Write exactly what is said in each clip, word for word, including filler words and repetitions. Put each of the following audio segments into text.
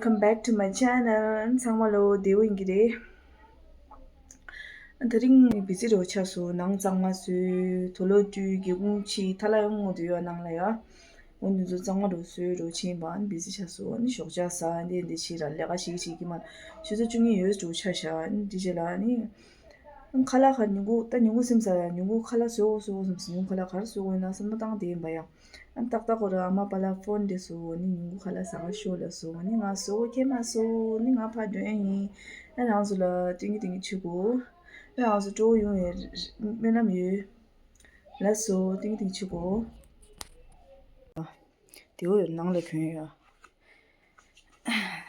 Welcome back to my channel. ཚང་མ་ལོ་བདེ་པོ་ཡིན་གྱི་རེད། དེ་རིང་བི་ཟི་རེ་བ་ཆགས་སོང་། ནང་གཙང་མ་བཟོས། དུག་ལོག་བཀྲུས། སྒེའུ་ཁུང་ཕྱིས། ཐལ་བ་ཡང་སྔོག་འདུག་ཡ་ནང་ལ་ཡ། འོ་འདི་ཚོ་གཙང་མ་རུ་བཟོས་རུ་ཕྱིན་པ་ནི་བི་ཟི་ཆགས་སོང་། ནི་ཞོགས་ཇ་ཟ་འདི་འདི་བྱས་ར་ལས་ཀ་ཞིག་བྱེད་ཀྱི་མ། ཆུ་ཚོད་བཅུ་གཉིས་ཡོལ་འགྲོ་ཆ་བཞག་ནི་འདི་བྱས་ལ་ནི། ཁ་ལག་ག་ཉིན་གུང་ད་ཉིན་གུང་སེམས་ས་ཡ་ཉིན་གུང་ཁ་ལག་བཟོ་དགོས་བཟོ་དགོས་བསམ་སོང་། ཉིན་གུང་ཁ་ལག་ག་རེ་བཟོ་དགོས་ཡིན་ན་བསམ་བློ་བཏང་བསྡད་ཡིན་པ་ཡ། ཨ་ཏག་ཏག་ཁོ་རང་ཨ་མ་པཱ་ལགས་ཕོན་དེ་སོང་། ནི་ཉིན་གུང་ཁ་ལག་ཟ་ག་ཤོག་ལབ་སོང་། ནི་ང་བཟོ་ཁྱད་མ་སོང་། ནི་ང་ཕར་འགྲོ་ཡ་ཡིན། ཨ་རང་ཚོ་ལ་སྟོན་གྱི་སྟོན་གྱི་བྱེད་དགོས། ཨ་རང་ཚོ་སྤྲོ་བོ་ཡོང་བའི་སྨོན་ལམ་ཡོད། ལགས་སོ། སྟོན་གྱི་སྟོན་གྱི་བྱེད་དགོས། དེ་འོ་ནང་ལ་གྱོན་ཡོད།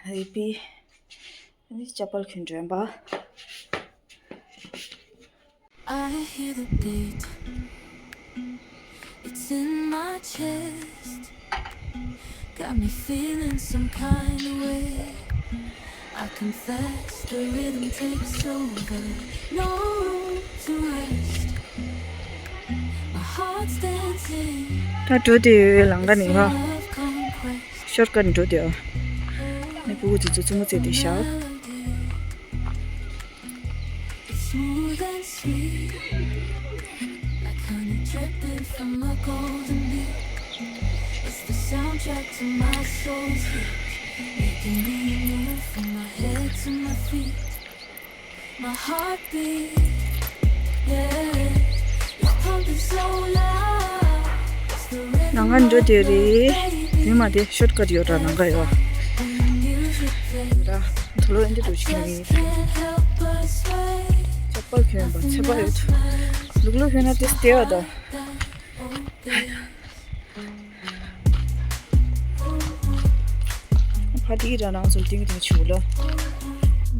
ཨེ་པི། ཨ་ནི་ཅ་པལ་གྱོན་འགྲོ་ཡིན་པ། I hear the beat. It's in my chest. Got me feeling some kind of way. I confess the rhythm takes over. No room to rest. My heart's dancing. ད་འགྲོ་དུས་ལམ་ཁ་ནས་ཧ། Love conquest. ཤོར་ཀ་ནས་འགྲོ་དུས། ནི་ཕྲུ་གུ་དེ་ཚོ་རྩེད་མོ་རྩེ་དུས་ཤག It's smooth and sweet, like honey dripping from a golden beat. It's the soundtrack to my soul's beat, making me move from my head to my feet. My heartbeat, yeah, it's pumping so loud. It's the rhythm of love, baby. ནང་ང་འགྲོ་དེ་རེད། དེ་མ་དེ་ཤོར་ཀ་ཡོད་ར་ནང་ང་ཡོད། When the music plays, ར་དུ་ལོ་ཨེ་འདྲ་འགྲོ་ཤི་ནི། Can't help but sway. ཅ་པལ་གྱོན་པ་ཚད་པ་ཡོད། ལུག་ལུག་གྱོན་ན་དེ་སྟེ་བ་དང་། ཕ་དེའི་ར་ནང་ཚོ་ཏིང་ཏིང་ཆུ་ལ།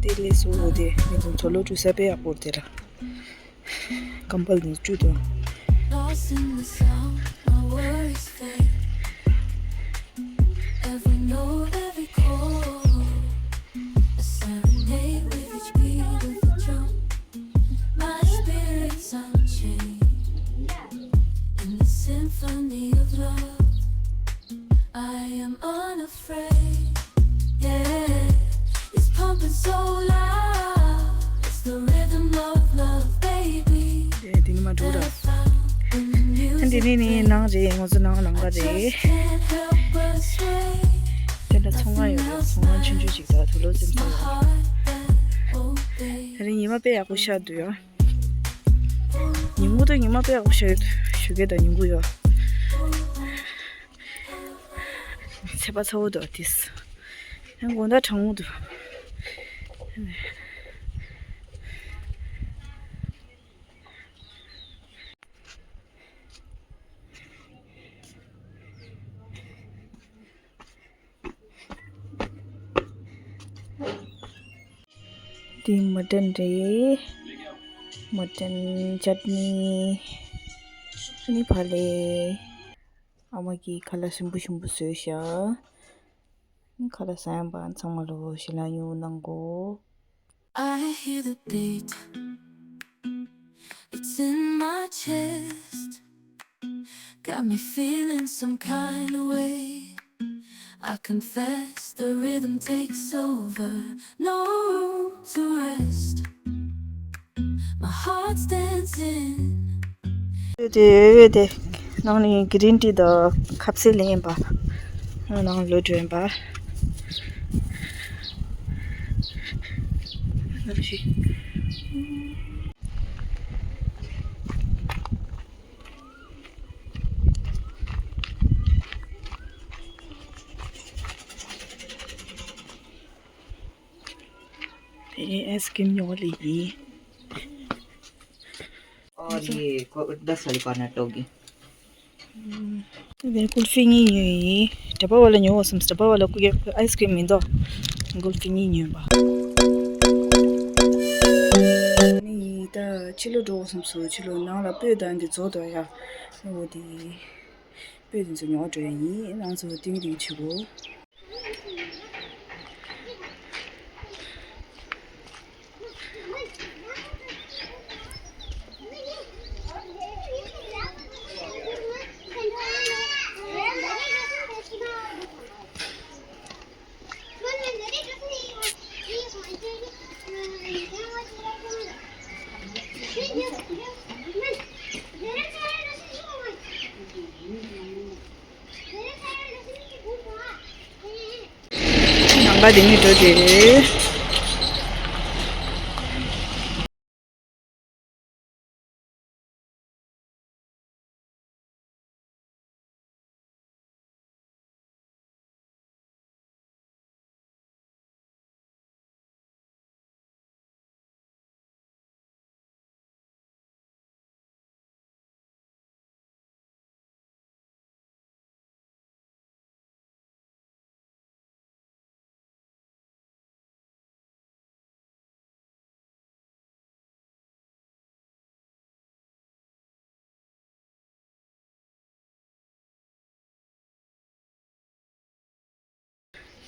དེ་ལས་སུ་འོ་དེ་མི་དུང་ཚོ་ལོ་ཀྲུ་ས་པེ་ཡག་པོ་དེ་ར། ཀམ་པལ་ནི་ཀྲུ་དང་། Lost in the sound, my worries fade. Every note, every chord, a serenade with each beat of the drum. My spirit's unchained in the symphony of love. I am unafraid. Yeah, it's pumping so loud. It's the rhythm of love, baby. དེ་ནི་མ་འགྲོ་ར། ཨ་འདི་ནི་ནི་ནང་རེད། ང་ཚོ་ནང་ནང་ག་རེད། དེ་འདྲ་ཚོང་ཁང་ཡོད་རེད། ཚོང་ཁང་ཆུང་ཆུང་ཅིག་དང་དུ་ལོ་ཙམ་ཙམ་ཡོད། དེ་རིང་ཉི་མ་དཔེ་ཡག་པོ་ཤར་འདུག་ཡ། ཉིན་གུང་དང་ཉི་མ་དཔེ་ཡག་པོ་ཤར་ཡོད། ཞོགས་ཀས་དང་ཉིན་གུང་ཡོད། ཚད་པ་ཚ་བོ་འདུག་དེས། ཡང་དགོང་དག་གྲང་མོ་འདུག་འདི་མ་ཏན་རེད། མ་ཏན་ཅཊ་ནི། ཨ་ནི་ཕ་ལེ། ཨ་མ་གིས་ཁ་ལག་ཞིམ་པོ་ཞིམ་པོ་བཟོས་ཤག་ཁ་ལག་ཟ་ཡང་པ་ཚང་མ་ལོ་ཞེ་ལ་ཡོང་གནང་གོ། I hear the beat. It's in my chest. Got me feeling some kind of way. I confess the rhythm takes over. No room to rest. My heart's dancing. དེ་དེ་ནང་ནས་གི་རིན་ཊི་དང་ཁ་ཟས་ལེན་པ། ནང་ལོ་སྒྲོན་པ། དེ་ཨའི་སི་ཀྲིམ་ཉོ་ལེ་ཡིན། और ये को- दस वाली कॉर्नेटो होगी। དེ་ཀུལ་ཧྥི་གཉིས་ཉོས་ཡིན། ཌབ་བ་ལ་ཉོ་བསམ། ཌབ་བ་ལ་ཀུ- ཨའི་སི་ཀྲིམ་མི་འདུག་ཀུལ་ཧྥི་གཉིས་ཉོས་པ། ནི་ད་ཕྱི་ལོགས་འགྲོ་བསམ་སོང་། ཕྱི་ལོགས་ནང་ལ་སྤོས་དང་འདི་རྫོགས་འདུག་ཡ། འོ་དེ་སྤོས་དེ་ཚོ་ཉོ་འགྲོ་ཡ་ཡིན། ང་ཚོ་ཏིང་ཏིང་བྱེད་དགོས། ཨ་དེ་ནི་འགྲོ་དེ།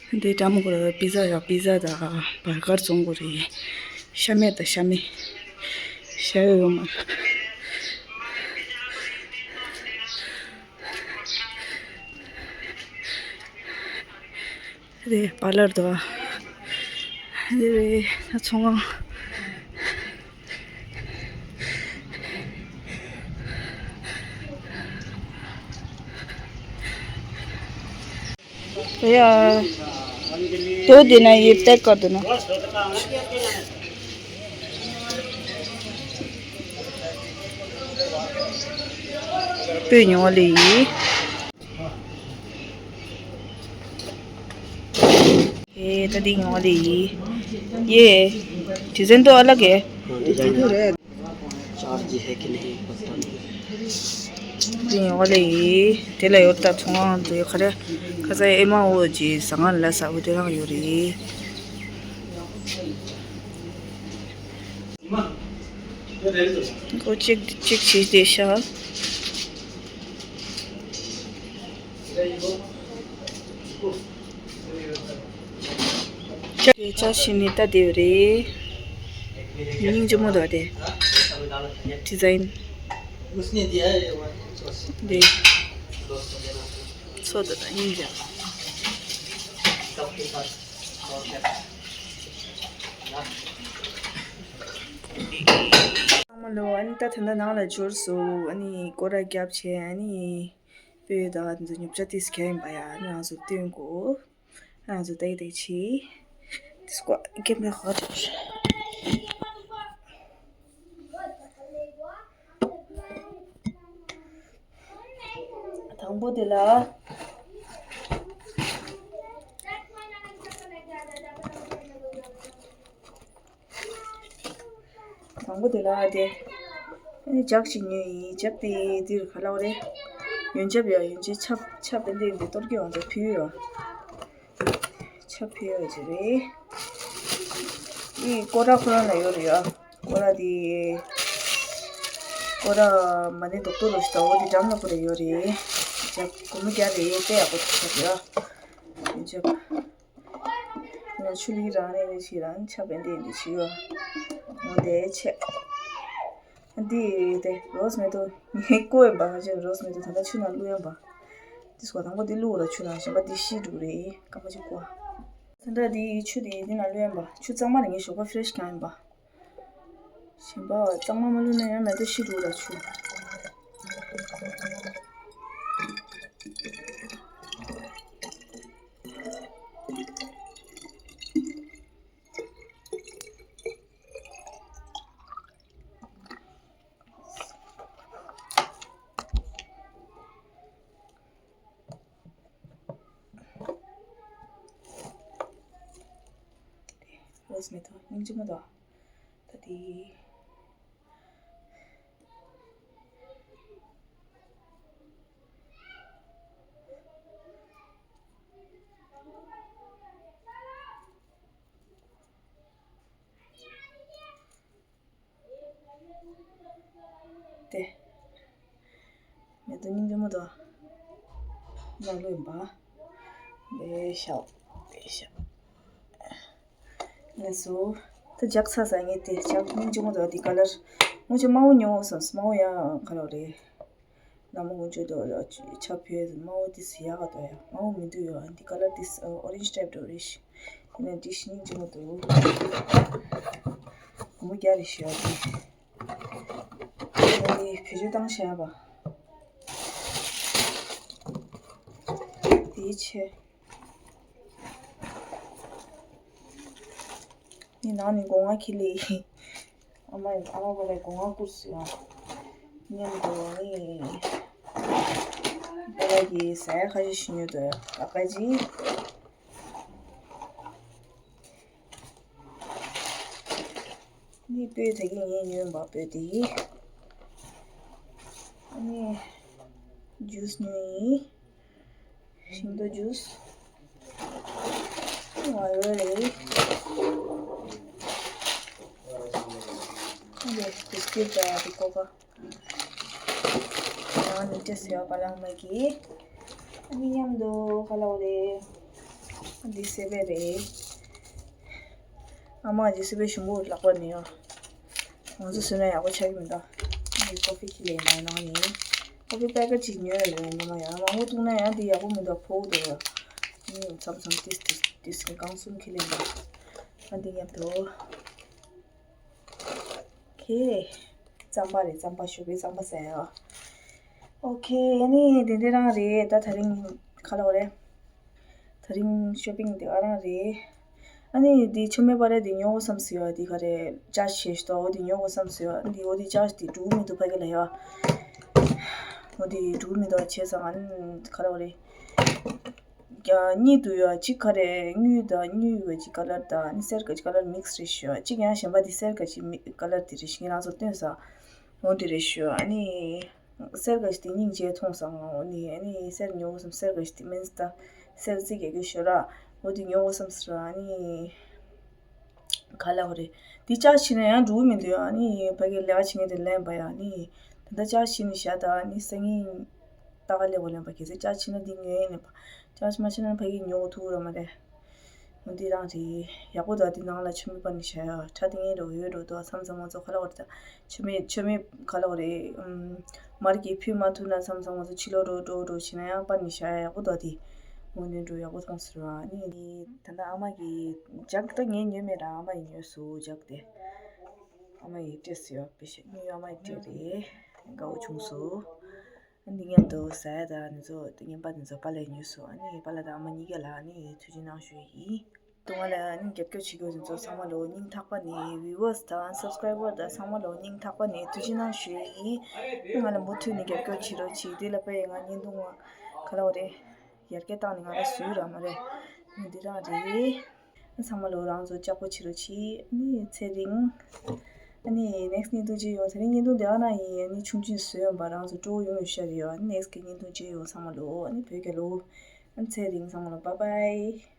འདི་ཀྲམ་གོ་རེད། པི་ཛ་ཡ། པི་ཛ་དང་བར་གར་བཙོང་གོ་རེད། ཤ་མེད་དང་ཤ་མེད། ཤ་ཡོད་ཡོད་མ་རེད། རེད། པཱ་ལར་དུ་རེད། ད་ཚོང་ཁང་ཡ། དོ་དེ་ན་ཡིབ་ཏེ་ཀ་དུ་ན། སྤོས་ཉོ་ལེ་ཡིས། ཨེ་ད་འདི་ཉོ་ལེ་ཡིས། ཡེ། ཌི་ཛའིན་དོ་ཨ་ལ་གེ། हाँ, डिजाइन है। चार्ज है कि नहीं पता नहीं। འདི་ཉོ་ལེ་ཡིས། དེ་ལ་ཡོད་ད་ཚོང་ཁང་དུ་ཡོད་ཁ་རེ། ཁ་ཚ་ཨེ་མ་འོ་ཇི་ཟ་ང་ལ་ས་འོ་དེ་རང་ཡོད་རེད། ཁོ་གཅིག་གཅིག་བྱས་ཏེ་ཤ། ལྕགས་ཤིང་ནི་ལྟ་བདེ་བ་རེད། སྙིང་རྗེ་མོ་འདུག་དེ། ཌི་ཛའིན། འདི། ཚོ་འདུག་ད་སྙིང་རྗེ། ཚང་མ་ལོ། ཨ་ནི་ད་ད་ལྟ་ནང་ལ་འབྱོར་སོང་། ཨ་ནི་སྐོར་ར་བརྒྱབ་བྱས། ཨ་ནི་སྤོས་དང་དེ་ཚོ་ཉོ་ཆ་ཏིས་གྱ་ཡིན་པ་ཡ། ཨ་ནི་ང་ཚོ་སྟོན་གོ། ང་ཚོ་ཏེ་ཏེ་ཆི། དེ་སྐོར་རྒན་པའི་ཧོ་ཏེ། དང་པོ་དེ་ལ། དང་པོ་དེ་ལ་དེ། ཨ་ནི་ལྕགས་ཤིག་ཉོས་ཡིན། ལྕགས་དེ་འདིར་ག་ལ་བ་རེད། ཡོན་ཆབ་ཡ། ཡོན་ཆབ་ཆབ་ཆབ་དེ་འདི་འདི་གཏོར་གྱི་ཡོང་ཚོ་ཕུལ་ཡོད། ཆབ་ཕུལ་ཡོད་ཅེས་རེད། ཨི་སྐོར་ར་ཁོ་རང་ལ་ཡོད་རེད་ཡ། སྐོར་ར་དེ། སྐོར་ར་མ་ནི་རྡོག་རྡོག་ལོ་ཞིག་ད་འོ་དེ་འགྲམ་ལ་ཁོ་ར་ཡོད་རེད། ལྕགས་སྒོར་མོ་བརྒྱ་རེད། དཔེ་ཡག་པོ་ཆགས་ཡོད། ཡོན་ཆབ། ཆུ་ལི་རང་རེ་རེ་ཞིག་རང་ཆ་བན་དེ་འདི་ཆི་ཡོ། ངོ་དེ་ཆེ། འདི་དེ་རོས་མེ་ཏོག་ངའི་བརྐོས་ཡིན་པ། ང་ཚོས་རོས་མེ་ཏོག་ད་ལྟ་ཆུ་ནང་བླུགས་ཡིན་པ། འདི་སྐོར་དང་པོ་འདི་བླུགས་ལ་ཆུ་ནང་། གཞན་པ་འདི་ཤི་འགྲོ་རེད། སྐར་མ་གཅིག་བརྐོ། ད་ལྟ་འདི་ཆུ་དེ་འདི་ནང་བླུགས་ཡིན་པ། ཆུ་གཙང་མ་རེད། ངའི་ཞོགས་པ་ཕི་རེ་ཤི་གང་ཡིན་པ། གཞན་པ་གཙང་མ་མ་བླུགས་ན་ཡང་མེ་ཏོག་ཤི་འགྲོ་ར་ཆུ། རོས་མེ་ཏོག་སྙིང་རྗེ་མོ་འདུག་ད་དེ། དེ། མེ་ཏོག་སྙིང་རྗེ་མོ་དང་། ནང་ལོ་ཡིན་པ། ལེ་ཤ། ལེ་ཤ། ལགས་སོ། ད་ལྕགས་ཚ་ས་ངས་དེ་ལྕགས་སྙིང་རྗེ་མོ་དང་དེ་ཀ་ལར། ངོ་ཆེ་དམར་པོ་ཉོ་སོང་། དམར་པོ་ཡང་ཁ་ལོ་རེད། ལ་མོ་ཀུན་སྤྱོད་དོ་ལ་ཆ་ཕེ་མ་འོ་ཏི་སི་ཡ་ག་དོ་ཡ་མ་འོ་མི་འདུག་ཡོ། འདི་ཀ་ལར་ཏི་སི་ཨོ་རེན་ཇི་ཊའིབ་འགྲོ་རེད་ཤི། ཡིན་ན་འདི་ཤི་ནི་ཅི་མོ་འདུག་མོ་རྒྱ་རེ་ཤི་ཡ་དེ། འདི་བེད་སྤྱོད་བཏང་བྱས་པ། དེའི་ཆེ། ནི་ནང་ནས་སྒོ་ང་ཁྱེར་ལེ། ཨ་མ་ཡིས་ཨ་མ་པ་ལགས་སྒོ་ང་བསྐུར་སོང་ཡ། མཉམ་དུ་ནི་པ་ལགས་ཀྱིས་ཟ་ཡ་ཁ་ཤས་ཤིག་ཉོས་འདུག་ཡ། ཨ་ཁ་ཅིག་ནི་སྤོས་དེ་གི་ངས་ཉོས་པ་སྤོས་དེ། ཨ་ནི་ཇུས་ཉོས་ཡིན། ཤིང་ཏོག་ཇུས། ང་ཡོད་རེད། ཨ་ནི་བིས་ཀིཊ་འདྲ་བ་དེ་ཀོ་ཀ་ཡང་ནི་ཏེ་ཟེར་བ་པ་ལགས་མ་གི། ཨ་ནི་མཉམ་དུ་ཁ་ལོ་རེད། འདི་སེ་བེ་རེད། ཨ་མ་འདི་སེ་བེ་ཞིམ་པོ་ལག་པ་ནས་ཡོང་། ང་ཚོ་བཟོས་ན་ཡག་པོ་ཆགས་ཀྱི་མི་འདུག་འདི་ཀོ་ཕི་ཁྱི་ལས་མ་ནང་ནས། ཀོ་ཕི་པེ་ཀེ་ཊི་ཅིག་ཉོས་ཡོད་ཉི་མ་ཡང་མང་པོ་བཏུང་ན་ཡང་འདི་ཡག་པོ་མི་འདུག་ཕོག་འདུག་ཨ་ནི་མཚམས་མཚམས་ཏིས་ཏིས་ཏིས་རྐང་གསུམ་ཁྱི་ལས་འདུག་ཨ་འདི་མཉམ་དུ། ཁེ། རྩམ་པ་རེད། རྩམ་པ་ཞོགས་པའི་རྩམ་པ་ཟ་ཡ། ཨོ་ཁེ། ཨ་ནི་དེ་འདྲ་རང་རེད། ད་དེ་རིང་ཁ་ལོ་རེད། དེ་རིང་ཤོ་པིང་དེ་ག་རང་རེད། ཨ་ནི་འདི་མཆོད་མེ་སྤར་ཡ་དེ་ཉོ་དགོས་བསམ་སོང་ཡ། འདི་ག་རེ་ཅར་ཇི་བྱེད་ཤི་ཏོ། འོ་དེ་ཉོ་དགོས་བསམ་སོང་ཡ། འདི་འོ་དེ་ཅར་ཇི་དེ་འགྲོ་མི་འདུག་ཕ་གི་ལ་ཡ། འོ་དེ་འགྲོ་མི་འདུག་བྱས་ཙང་ཨ་ནི་ཁ་ལོ་རེད། གཉིས་འདུག་ཡ། གཅིག་ག་རེ་དངུལ་དང་དངུལ་བའི་གཅིག་ཀ་ལར་དང་ཨ་ནི་སེར་ག་གཅིག་ཀ་ལར་མིག་སི་རེད་ཤག་གཅིག་ཡང་གཞན་པ་དེ་སེར་ག་གཅིག་མི་ཀ་ལར་དེ་རེད་ཤག་ངས་རང་ཚོར་སྟོན་ས། འོ་དེ་རེད་ཤག་ཨ་ནི་སེར་ག་གཅིག་དེ་སྙིང་རྗེ་མཐོང་སོང་། འོ་ནི་ཨ་ནི་སེར་ཉོ་དགོས་བསམ། སེར་ག་གཅིག་དེ་མིན་ས་ད་སེར་རྩི་རྒྱག་རྒྱུ་ཤོར་ར། འོ་དེ་ཉོ་དགོས་བསམ་ཟེར། ཨ་ནི་ག་ལ་བ་རེད། འདི་ཅར་ཇི་བྱས་ན་ཡང་འགྲོ་གི་མི་འདུག་ཨ་ནི་ཕ་གི་ལས་ཀ་བྱེད་མཁན་དེ་ལན་པ་ཡ། ཨ་ནི་ད་ལྟ་ཅར་ཇི་བྱས་ནས་བཞག་ད། ཨ་ནི་སང་ཉིན་ད་ག་ལས་གོ་ལན་པ། གལ་སྲིད་ཅར་ཇི་བྱས་ན་འདི་ཉོ་ཡིན་ནས་པ། ཅར་ཇི་མ་བྱས་ན་ཕ་གི་ཉོ་གོ་ཐུག་ར་མ་རེད། འོ་འདི་རང་རེད། ཡག་པོ་འདུག་འདི་ནང་ལ་མཆོད་མེ་སྤར་ནས་བཞག་ཡ། ཁྲ་ཏིང་ངེ་འགྲོ་ཡོད་འགྲོ་འདུག་མཚམས་མཚམས་ང་ཚོ་ག་ལ་བ་རེད་ད། མཆོད་མེ་མཆོད་མེ་ག་ལ་བ་རེད། ཨམ། མར་གྱིས་ཕུད་མ་ཐུབ་ན་མཚམས་མཚམས་ང་ཚོ་ཕྱི་ལོགས་འགྲོ་འགྲོ་འགྲོ་བྱས་ན་ཡང་སྤར་ནས་བཞག་ཡ་ཡག་པོ་འདུག་འདི། དངོས་གནས་འགྲོ་ཡག་པོ་མཐོང་ཟེར་བ། ཨ་ནི་ད་ལྟ་ཨ་མ་གི་ཇག་ད་ངས་ཉོས་མེད་ར། ཨ་མ་ཡིས་ཉོས་སོང་ཇག་དེ། ཨ་མ་ཡིས་སྤྲད་སོང་ཡ། པེ་ཤ་དངུལ་ཨ་མ་ཡིས་སྤྲད་རེད། དགའ་བོ་བྱུང་སོང་། ཨ་འདི་མཉམ་དུ་ཟ་ཡ་ད་ནི་ཚོ་དེ་ངན་པ་ནི་ཚོ་པ་ལགས་ཉོས་སོང་། ཨ་ནི་པ་ལགས་དང་ཨ་མ་གཉིས་ཀ་ལ་ཨ་ནི་ཐུགས་རྗེ་གནང་ཞུ་ཡི་ཡིན། ཏུ་ང་ལ་ཨ་ནི་རྒྱབ་སྐྱོར་བྱེད་མཁན་ཚོ་ཚང་མ་ལོ་སྙིང་ཐག་པ་ནས། ཝིའུ་ཝར་སི་དང་སབ་སི་ཀ་རའི་བར་དང་ཚང་མ་ལོ་སྙིང་ཐག་པ་ནས་ཐུགས་རྗེ་གནང་ཞུ་ཡི་ཡིན། ང་ལ་མུ་མཐུད་ནས་རྒྱབ་སྐྱོར་བྱེད་རོགས་གྱིས། དེ་ལ་དཔེ་ང་བརྙན་ཐུང་ང་ག་ལ་བ་རེད། ཡར་རྒྱས་བཏང་ནས་ང་ལ་བཟོས་ར་མ་རེད། འདི་རང་རེད། ཚང་མ་ལོ་རང་ཚོ་ལྕགས་པོ་བྱེད་རོགས་གྱིས། ཨ་ནི་ཚེ་རིང་། ཨ་ནི་ནེག་སི་བརྙན་ཐུང་ཅིག་ཡོང་། དེ་རིང་བརྙན་ཐུང་དེ་ཨ་ན་ཡིན། ཨ་ནི་ཆུང་ཆུང་བཟོས་ཡོང་པ། རང་ཚོ་སྤྲོ་བོ་ཡོང་ཡོད་ཤ་རེད་ཡོད། ཨ་ནི་ནེག་སི་གི་བརྙན་ཐུང་ཅིག་ཡོང་། ཚང་མ་ལོ་ཨ་ནི་བོད་རྒྱལ་ལོ། ཨ་ནི་ཚེ་རིང་། ཚང་མ་ལོ་བཱའི་བཱའི།